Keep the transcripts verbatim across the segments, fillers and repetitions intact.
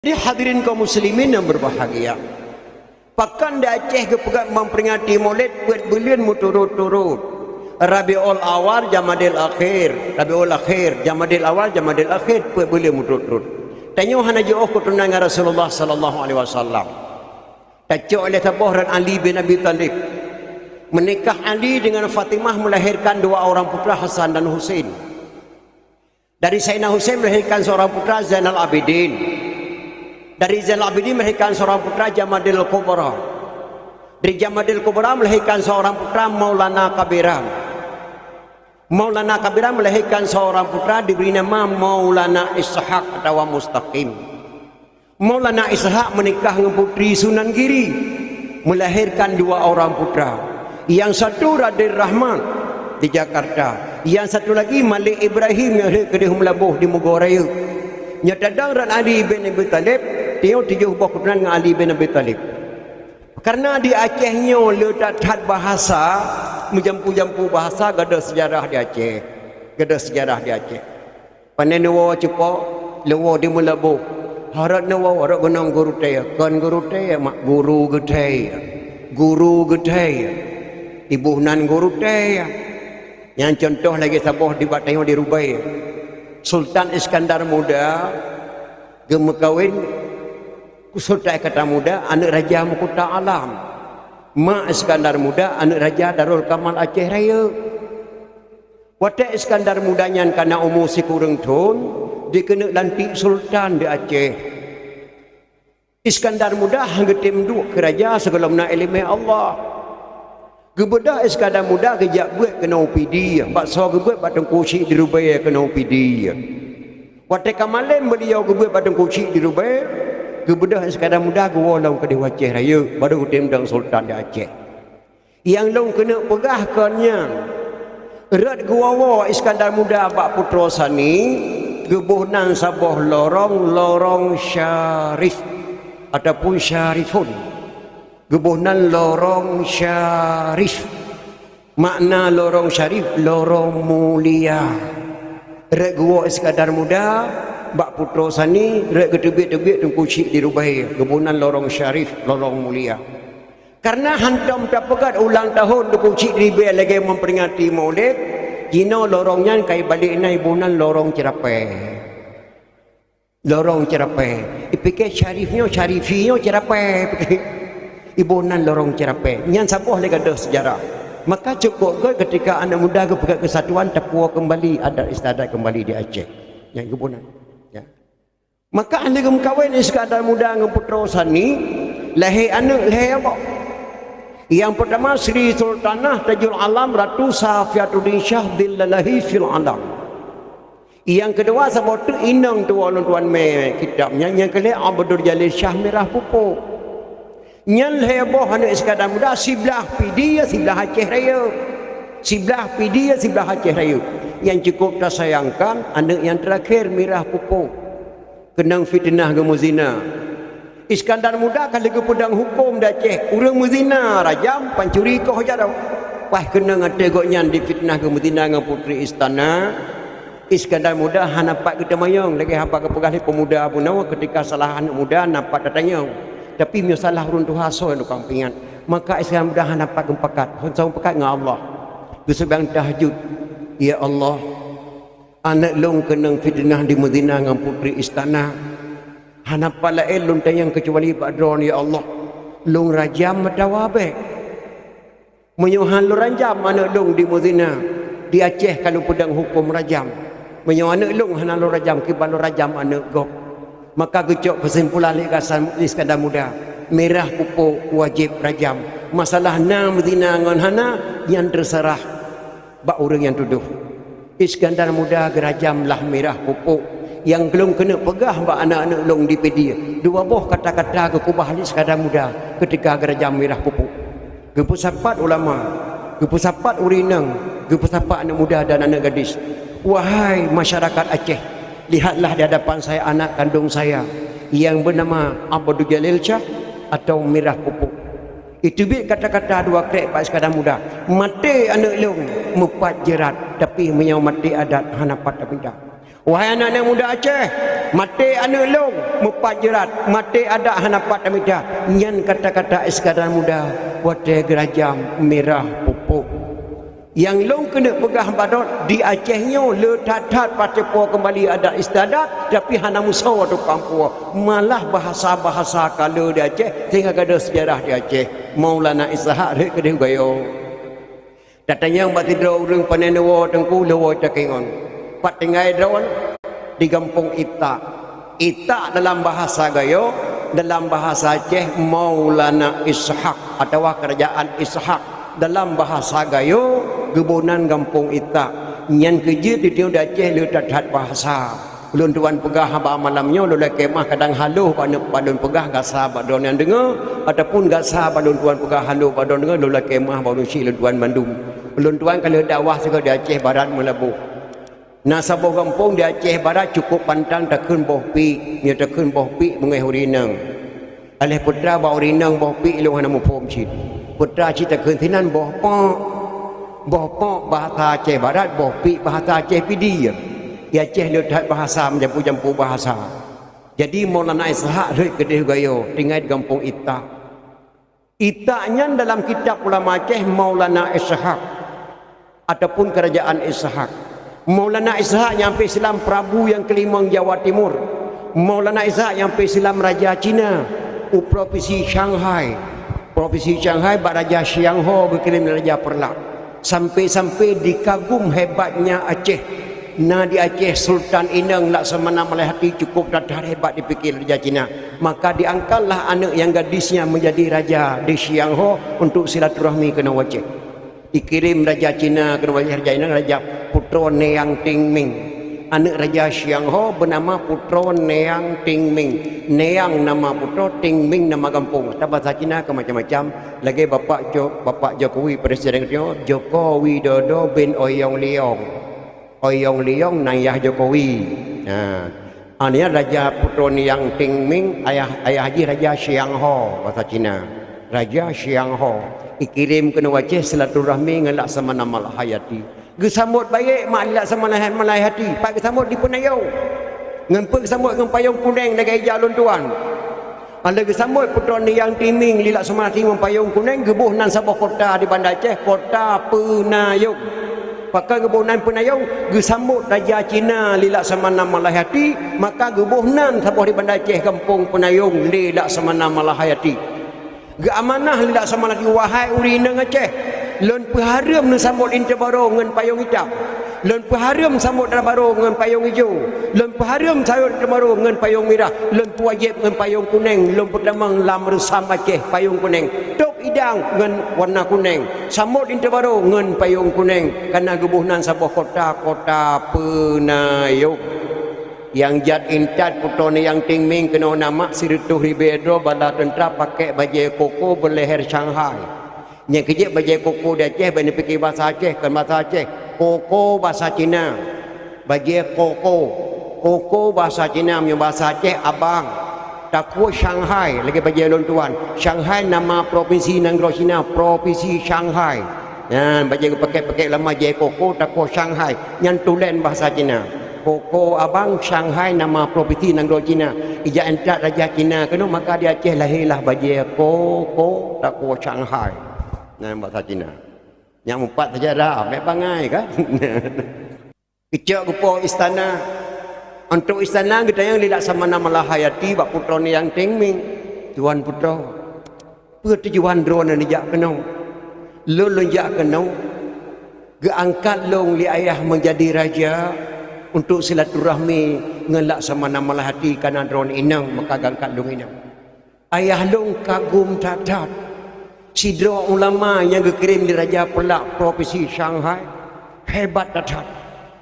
Jadi hadirin kaum muslimin yang berbahagia, pakon di Aceh geupeugah memperingati Maulid peuet buleuen meuturot-turot. Rabiul Awal, Jamadil Akhir, Rabiul Akhir, Jamadil Awal, Jamadil Akhir, peuet buleuen meuturot-turot. Tanyoe hana jiôh keuturonan ngon Rasulullah sallallahu alaihi wasallam. Tacok lé saboh ran Ali bin Abi Thalib. Menikah Ali dengan Fatimah melahirkan dua orang putra Hasan dan Husain. Dari Sayyidina Husain melahirkan seorang putra Zainal Abidin. Dari Zainal Abidin melahirkan seorang putra Jamadil Kubra. Dari Jamadil Kubra melahirkan seorang putra Maulana Kabira. Maulana Kabira melahirkan seorang putra diberi nama Maulana Ishak atawa Mustaqim. Maulana Ishak menikah dengan putri Sunan Giri, melahirkan dua orang putra. Yang satu Raden Rahman di Jakarta, yang satu lagi Malik Ibrahim nyang keudeh meulaboh di Mugo Raya. Nyoe tadong ran Ali bin Abi Thalib, tanyoe tujoh boh keuturonan ngon Ali bin Abi Thalib. Karena di Aceh nyoe le that-that bahasa, meujampu-jampu bahasa, gadôh sejarah di Aceh. Gadôh sejarah di Aceh. Pane neuwoe cupok, leuwoe di Meulaboh. Harot neuwoe, harot gunong guru tée, kon guru tée, mak guru geuthée. Guru geuthée. Iboh nan guru tée. Nyang contoh lagée saboh di bak tanyoe di Rubée. Sultan Iskandar Muda geumeukawen Sultan Iskandar Muda, aneuëk Raja Meukuta Alam. Mak Iskandar Muda, aneuëk Raja Darul Kamal Aceh Rayeuk. Watée Iskandar Muda nyan kana umu sikureueng thon, dikeuneuk lantik sultan di Aceh. Iskandar Muda han geutem duek keu raja sigohlom na iéleumé Allah. Geubeudôh Iskandar Muda geujak beuet keunoe u Pidie, baksoe geubeuet bak Teungku Chik di Rubée keunoe u Pidie. Watée ka malém beuliau geubeuet bak Teungku Chik di Rubée, geubeudôh Iskandar Muda geuwoe lom keudeh u Aceh Rayeuk, barô geutem dong sultan di Aceh. Nyang lôn keuneuk peugah kon nyan, rot geuwoe-woe Iskandar Muda bak Putroe Sani, geuboh nan saboh lorong, Lorong Syarif ataupun Syarifun. Geuboh nan Lorong Syarif. Makna Lorong Syarif, lorong mulia. Rot geuwoe Iskandar Muda bak Putroe Sani, rot geuteubiet-teubiet Teungku Chik di Rubée, geuboh nan Lorong Syarif, lorong mulia. Karena hantom tapeugét ulang tahun Teungku Chik di Rubée lagée memperingati Maulid, jinoe lorong nyan ka ibalek nan iboh nan Lorong Ceurapée. Lorong Ceurapée. Ipike Syarif nyoe, Syarifi nyoe Ceurapée. Iboh nan Lorong Ceurapée. Nyan saboh lé gadôh sejarah. Maka cukup gét ketika aneuk muda geupeugét keusatuan, tapuwoe keumbali adat istiadat keumbali di Aceh. Nyan geuboh nan. Ya. Maka lheueh geumeukawen Iskandar Muda ngon Putroe Sani, lahé aneuk lhée boh. Nyang peutama Sri Sultanah Tajul Alam Ratu Safiatuddin Syah Dhillalahi fil Alam. Nyang keudua saboh teuk inong tuwoe lôn tuan mé kitab nyan, nyang keulhée Abdul Jalil Syah Mirah Pupuk. Nyan lhée boh aneuk Iskandar Muda, siblah Pidie, siblah Aceh Rayeuk. Siblah Pidie, siblah Aceh Rayeuk. Nyang cukup tasayangkan, aneuk nyang teurakhé Mirah Pupuk. Keunong fiteunah geumeuzina. Iskandar Muda ka lheueh geupeudong huköm di Aceh, ureuëng meuzina rajam, pancuri koh jaroe. Paih keunong até gobnyan difiteunah geumeuzina ngon putri istana, Iskandar Muda hana pat geuteumanyong, lagée haba geupeugah lé peumuda bunoe, ketika salah aneuk muda na pat tatanyong. Tapi meunyoe salah ureuëng tuha, soe nyang tukang peuingat? Maka Iskandar Muda hana pat geupakat, hon soe pakat ngon Allah. Geuseumayang tahajud, "Ya Allah, aneuk lôn keunong fiteunah di Madinah ngon putri istana. Hana pat laén lôn tanyong keucuali bak Droeneuh, ya Allah. Lôn rajam atawa bék? Meunyoe hana lôn rajam aneuk lôn di Madinah, di Aceh ka lôn peudong huköm rajam. Meunyoe aneuk lôn hana lôn rajam, kiban lôn rajam aneuk gob." Maka geucok keusimpulan lé Iskandar Muda, Mirah Pupuk wajéb rajam. Masalah na meuzina ngon hana, nyan teuseurah bak ureuëng nyang tudoh. Iskandar Muda geurajam lah Mirah Pupuk, nyang lôn keuneuk peugah bak aneuk-aneuk lôn di Pidie. Dua boh kata-kata geukeubah lé Iskandar Muda ketika geurajam Mirah Pupuk. Geupeusapat ulama, geupeusapat ureuëng inong, geupeusapat aneuk muda dan aneuk gadis. Wahai masyarakat Aceh, lihatlah di hadapan saya anak kandung saya yang bernama Abdul Jalil Syah atau Mirah Pupuk. Iteubiet kata-kata dua krek bak Iskandar Muda, "Maté aneuk lôn meupat jeurat, tapi meunyoe maté adat hana pat tapinta." Wahai aneuk-aneuk muda Aceh, maté aneuk lôn meupat jeurat, maté adak hana pat tamita. Nyan kata-kata Iskandar Muda watée geurajam mirah pupuk. Nyang lôn keuneuk peugah badot di Aceh nyoe le that-that patépo keumbali adat istiadat, tapi hana meusoe tukang puwoe. Malah bahasa-bahasa ka le di Aceh, sehingga gadôh seujarah di Aceh. Maulana Ishak rhot keudeh goyo. Tatanyong bak sidroe ureuëng panen woe teungku leuwoe takingon. Pat tinggai droen di gampông Itak. Itak dalam bahasa Gayo, dalam bahasa Aceh Maulana Ishak atawa Kerajaan Ishak. Dalam bahasa Gayo, geuboh nan gampông Itak. Nyan keujeuet di tiong di Aceh le that-that bahasa. Ulôn tuan peugah haba malam nyoe lôn lakée meuah kadang haloh bak neup bak lôn peugah gasa bak droeneuh nyang deungoe, ataupun gasa bak lôn tuan peugah haloh bak droeneuh deungoe lôn lakée meuah bak ureuëng syiek lôn tuan mandum. Ulôn tuan ka lheueh dakwah sigoe di Aceh Barat Meulaboh. Na saboh gampông di Aceh Barat cukup pantang takheun boh piek, nyoe takheun boh piek beungéh ureuëng inong. Aléh peutra bak ureuëng inong boh piek lôn hana muphom cit. Peutra cit takheun sinan boh pok. Boh pok bahasa Aceh Barat, boh piek bahasa Aceh Pidie. Di Aceh le that bahasa meujampu-jampu bahasa. Jadi Maulana Ishak rhot keudeh goyo tinggai di gampông Itak. Itak nyan dalam kitab ulama Aceh Maulana Ishak ataupun Kerajaan Ishak. Maulana Ishak nyang pih Islam Prabu nyang keulimong Jawa Timur. Maulana Ishak nyang pih Islam Raja Cina u propinsi Shanghai. Propinsi Shanghai bak Raja Xiangho geukirém lé Raja Peureulak. Sampai-sampai dikagum hebatnya Aceh. Na di Aceh Sultan inong Laksamana Malai Hati cukup that-that hebat dipike lé Raja Cina. Maka diangkatlah aneuk nyang gadisnya menjadi raja di Xiangho untuk silaturahmi keunoe u Aceh. Dikirém Raja Cina keunoe u Aceh, Raja inong Raja Putroe Niang Tingming. Aneuk Raja Xiangho beunama Putroe Niang Tingming. Niang nama putroe, Tingming nama gampông. Ata bahasa Cina ka macam-macam. Lagée Bapak Jo-, Bapak Jokowi Presiden nyoe, Joko Widodo bin Oyong Liong. Oyong Liong nan yah Jokowi. Ha. Aneuëk Raja Putroe Niang Tingming, ayah, ayah jih Raja Xiangho, bahasa Cina. Raja Xiangho. Ikirém keunoe u Aceh silaturahmi ngon Laksamana Malai Hati. Geusambot bayeuk mak Laksamana Malai Hati. Pat geusambot di Peunayong. Ngon peue geusambot ngon payong kuneng lagée ija lôn tuan. Lheueh geusambot Putroe Niang Tingming lé Laksamana Hati ngon payong kuneng geuboh nan saboh kota di Banda Aceh, Kota Peunayong. Pakon geuboh nan Peunayong, geusambot Raja Cina lé Laksamana Malai Hati, maka geuboh nan saboh di Banda Aceh gampông Peunayong lé Laksamana Malai Hati. Geuamanah lé Laksamana Hati, wahai ureuëng inong Aceh, lôn peuhareuem neusambot linto barô ngon payong itam. Lôn peuhareuem sambot dara barô ngon payong ijo. Lôn peuhareuem sambot dara barô ngon payong mirah. Lôn peuwajéb ngon payong kuneng. Lôn peutamong lam reusam Aceh payong kuneng. Tôb idang ngon warna kuneng. Sambot linto barô ngon payong kuneng. Kana geuboh nan saboh kota, Kota Peunayong. Nyang jat intat Putroe Niang Tingming keunoe na mak sireutôh ribée droe bala teuntra pakék bajée koko beuleuhér Shanghai. Nyang keujeuet bajée koko di Aceh, bak neupike bahasa Aceh, kon bahasa Aceh. Koko bahasa Cina. Bajée koko. Koko bahasa Cina, meunyoe bahasa Aceh abang. Takue Shanghai, lagée bajée lôn tuan. Shanghai nama propinsi nanggroe Cina, propinsi Shanghai. Nyan, bajée geupakék-pakék lama jée koko, takue Shanghai. Nyan tulen bahasa Cina. Koko abang Shanghai nama propinsi nanggroe Cina. Ija intat raja Cina keunoe, maka di Aceh lahé lah bajée koko, takue Shanghai. Nyan bahasa Cina. Nyang meupat sejarah, mek bangai kan? Keucok geupo istana. Untuk istana geutanyong lé Laksamana Malahayati bak Putroe Niang Tingming, "Tuan Putroe, peue tujuan droeneuh neujak keunoe?" "Lôn lôn jak keunoe, geuangkat lôn lé ayah meujadi raja untuk silaturahmi ngon Laksamana Malahayati, kana droeneuh inong, maka geuangkat lôn inong." Ayah lôn kagum that-that. Sidroe ulama nyang geukirém lé Raja Peureulak propinsi Shanghai, hebat that-that.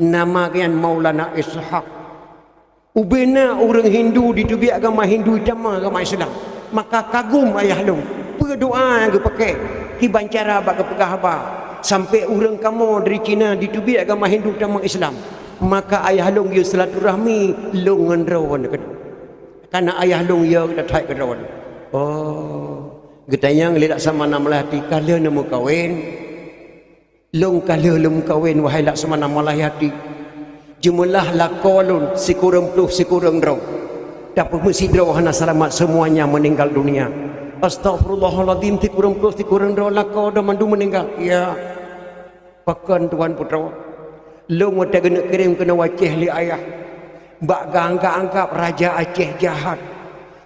Nama geuh nyan Maulana Ishak. Ubena ureuëng Hindu diteubiet agama Hindu, jitamong agama Islam. Maka kagum ayah lôn. Peue doa nyang geupakék, kiban cara bak geupeugah haba, sampoe ureuëng kamoe dari Cina diteubiet agama Hindu tamong Islam. Maka ayah lôn geuyue silaturahmi lôn ngon droeneuh keudroe. Kana ayah lôn yo that-that keudroe. Oh, geutanyong lé Laksamana Malahayati, "Ka lheueh neumeukawen?" "Lôn ka lheueh lôn meukawen, wahai Laksamana Malahayati." Jeumeulah lakoe lôn sikureueng ploh sikureueng droe. Tapi meusidroe hana seulamat, seumuanya meuninggal dunia. Astaghfirullahalazim, sikureueng ploh sikureueng droe lakoe droe mandum meuninggal. Ya. Pakon tuan putroe? Lôn watée geuneuk kirém keunoe Aceh lé ayah. Bak geuanggab-anggab raja Aceh jahat.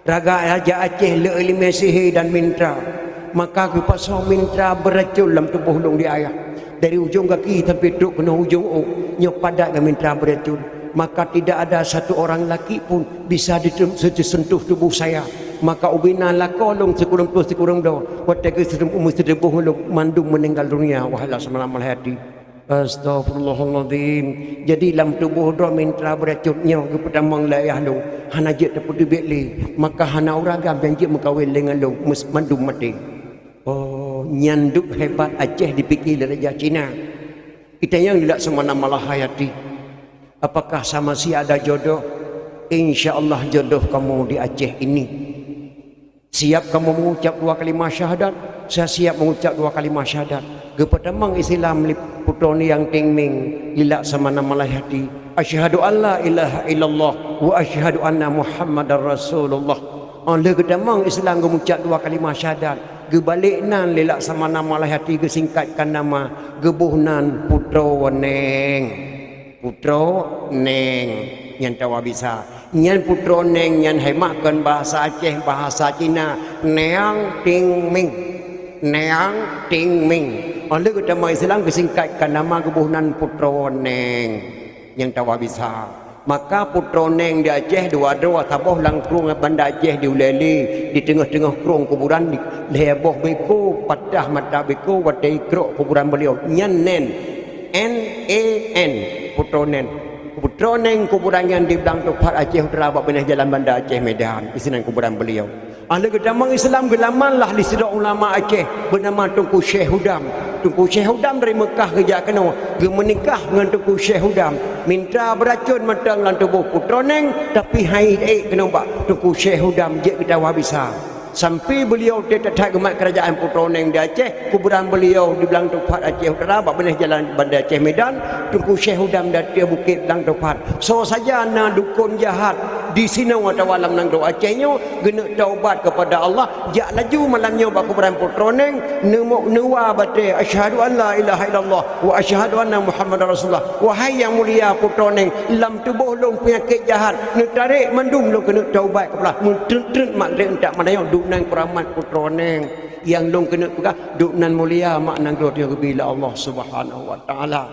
Raga raja Aceh le iéleumé sihé dan mintra. Maka geupasoe mintra beuracon lam tuboh lôn di ayah. Dari ujong gaki sampai trok keunoe ujong ôk, nyoe padat ngon mintra beuracon. Maka tidak ada satu orang laki pun bisa disentuh tubuh saya. Maka ubena lakoe lôn sikureueng ploh sikureueng droe, watée geuseudeuboh lôn mandum meuninggal dunia, wahai Laksamana Malayati. Astaghfirullahalazim. Jadi lam tuboh droe mintra beuracon nyoe geupeutamong lé ayah lôn, hana jeuet teupeuteubiet lé, maka hana ureueng agam nyang jeuet meukawen lé ngon lôn, mandum maté. Oh, nyan deuek hebat Aceh dipike lé raja Cina. Itanyong di Laksamana Malahayati, apakah saya masih ada jodoh? Insya Allah jodoh kamu di Aceh ini. Siap kamu mengucap dua kalimah syahadat? Saya siap mengucap dua kalimah syahadat. Geupeutamong Islam lé putroe nyang Ting Ming, lé Laksamana Malayati. Asyhadu an la ilaha illallah wa asyhadu anna Muhammadar Rasulullah. Oh, lheueh geutamong Islam geumucap dua kalimah syahadat, geubalek nan lé Laksamana Malayati, geusingkatkan nama, geuboh nan Putroe Neng. Putroe Neng, nyan tawa bisa. Nyan Putroe Neng nyan hai mak kon bahasa Aceh, bahasa Cina, Neang Ting Ming. Neang Ting Ming. Oh, lheueh geutamong Islam geusingkatkan nama, geuboh nan Putroe Neng. Nyang tawa bisa. Maka Putroe Neng di Aceh dua droe, saboh lam krueng Banda Aceh di Ulèe Lheue, di teungoh-teungoh krueng kuburan, di lhèe boh beko patah mata beko watèe ikrok kuburan beliau. Nyan Nen. N A N, Putroe Neng. Putroe Neng kuburan nyan di Blang Tupat Aceh Utara bak binéh jalan Banda Aceh Medan. Di sinan kuburan beliau. Ah, lheueh geutamong Islam geulaman lah lé sidroe ulama Aceh beunama Teungku Syekh Hudam. Teungku Syekh Hudam dari Meukah geujak keunoe, geumeunikah ngon Teungku Syekh Hudam. Minta beuracon mantong lam tuboh Putroe Neng, tapi han ék keunoe bak Teungku Syekh Hudam jeuet geutawa bisa. Sampai beliau teuh that-that geumat keurajaan Putroe Neng di Aceh, kuburan beliau di Blang Tupat Aceh Utara, bak binéh jalan Banda Aceh Medan, Teungku Syekh Hudam di ateueh bukét Blang Tupat. Soe saja na dukon jahat di sinoe atawa lam nanggroe Aceh nyoe, geuneuk taubat keupada Allah, jak laju malam nyoe bak kuburan Putroe Neng, neumok neuwa batée, "Asyhadu an la ilaha illallah wa asyhadu anna Muhammadar Rasulullah." Wahai nyang mulia Putroe Neng, lam tuboh lôn peunyakét jahat, neutarek mandum lôn keuneuk taubat keupada Allah. Meutreut-treut mak trek untak meunayong, duek nan keuramat Putroe Neng. Nyang lôn keuneuk peugah, duek nan mulia mak nanggroe nyang geubi lé Allah Subhanahu wa Taala.